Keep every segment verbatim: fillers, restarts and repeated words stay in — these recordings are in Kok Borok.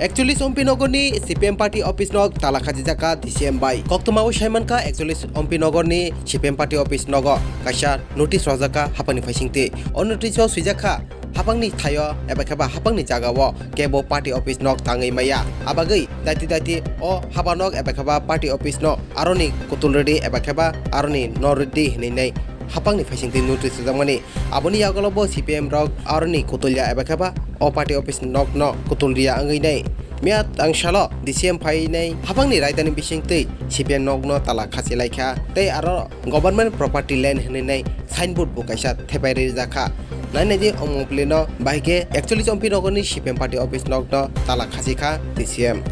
Ekchollis Ompi Nogorni C P M party office nog tala khachijak kha D C M bai. Koktwmao saimankha Ekchollis Ompi Nogorni C P M party office nogo kaisa notice rwjak kha hapangni phaisingtwi. O notice o swijak kha, hapangni thaio eba khe ba hapangni jagao kebo party office nog tangwi maya. Abagwi daiti daiti o haba nog eba khe ba party office no aroni kutul rwdi eba khe ba aroni no rwdi hwnwi nai hapangni phaisingtwi notice rwjakmani. Aboni yagulo bo C P M rok aroni kutulya eba khe ba o party office nokno kutulriya wngwi nai. Miyat ang salo D C M phainai hapangni raidani bisingtwi C P M nokno tala khachi laikha tei aro government property land hwnwi nai signboard bo kaisa thepai rijak kha. Nai naidi o mungpili no bahai khe Ekchollis Ompi Nogorni C P M party office nokno tala khachi kha D C M.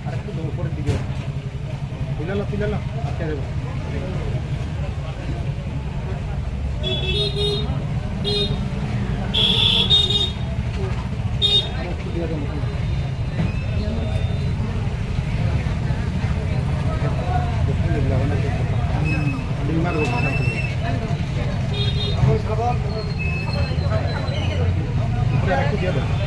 Arekটু দূর করে দিকে। তুলে লো, তুলে লো। আটকে দেবো। আরেকটু দিয়ে দেন।